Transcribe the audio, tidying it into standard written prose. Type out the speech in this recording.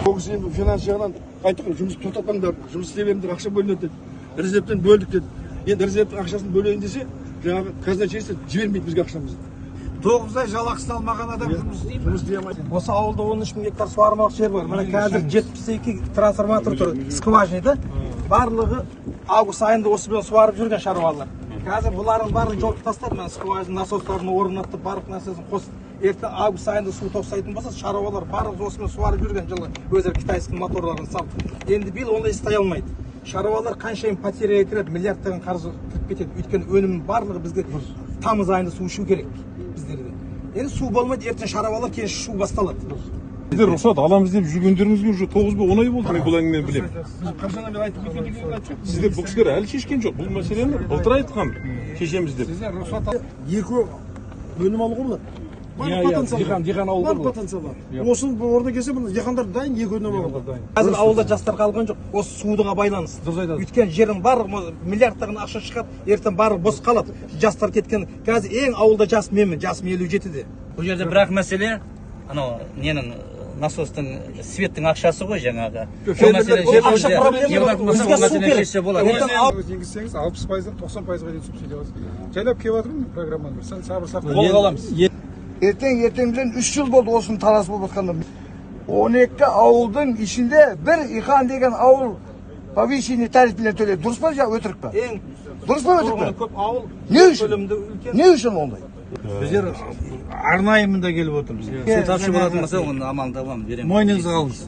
Ол кісі енді финанс жағынан айттық, жұмыс тоқтатпаңдар, жұмыс істей беріңдер, ақша бөлінеді деді. Резервтен бөлдік деді. Енді резервтің ақшасын бөлейін десе, жаңағы казначейство жібермейді бізге ақшамызды. 9 ай жалақысын алмаған адам жұмыс істей ме? Жұмыс істей алмайды. Осы ауылда 13 мың гектар суармалық жер бар. Мына қазір 72 трансформатор тұр, скважина да. Барлығы август айында осымен суарып жүрген шаруалар. Қазір бұлардың барлығын жауып тастады. Мына скважина насостарын орнатып, барлық нәрсесін қосып. Ертең август айында су тоқсайтын болса, шаруалар барлығы осымен суарып жүрген жылы өздері китайский моторларын салып. Енді биыл ондай істей алмайды. Шаруалар қаншайым потеряға кіреді, миллиардтаған қарыз кіріп кетеді. Өйткені өнімнің барлығы бізге тамыз айында су ішу керек біздерде. Енді су болмайды, ертең шаруалар кейін шу басталады. Сіздер рұқсат аламыз деп жүргендеріңізге уже 9 ба 10 ай болды, мен бұл әңгімені білемін. Біз қашаннан бері айтып кеткеннен кейін айтып. Сіздер, бұл кісілер әлі шешкен жоқ бұл мәселені, былтыр айтқан шешеміз деп. Сіздер рұқсат Екі өнім алуға болады. Барлық потенциал бар. Диқан ауылда. Барлық потенциал бар. Осы орда келсе, бұны диқандар дайын екі өнім алуға. Қазір ауылда жастар қалған жоқ, осы судыға байланысты. Дұрыс айтасыз. Өйткені жердің барлығы миллиардтаған ақша шығады, ертең барлығы бос қалады. Жастар кеткен. Қазір ең ауылда жас менмін, жасым 57-де. Бұл жерде бірақ мәселе анау ненің, насостың, светтің ақшасы ғой жаңағы. Ол мәселе Ол ақша шешілсе, проблема депутат жоқ. болса, Бізге ол су мәселені керек. шешсе болады. Ертең Енгізсеңіз, 60%-дан 90%-ға дейін субсидия аласыз. Жайлап келіп жатырмын программаны, бір сәл сабыр сақтап. Қолға аламыз. Ертең 3 жыл болды осының таласы болып жатқанда. 12 ауылдың ішінде бір Иқан деген ауыл повышенный тарифпен төлейді. Дұрыс па, өтірік па? Ең Дұрыс па, өтірік тұрғыны па? көп ауыл, Не үшін? көлемді үлкен. Не үшін ондай? Біздер арнайы мында келіп отырмыз. Су тапшы болатын болса, оның амалын табамыз, береміз. Мойныңызға алыңыз.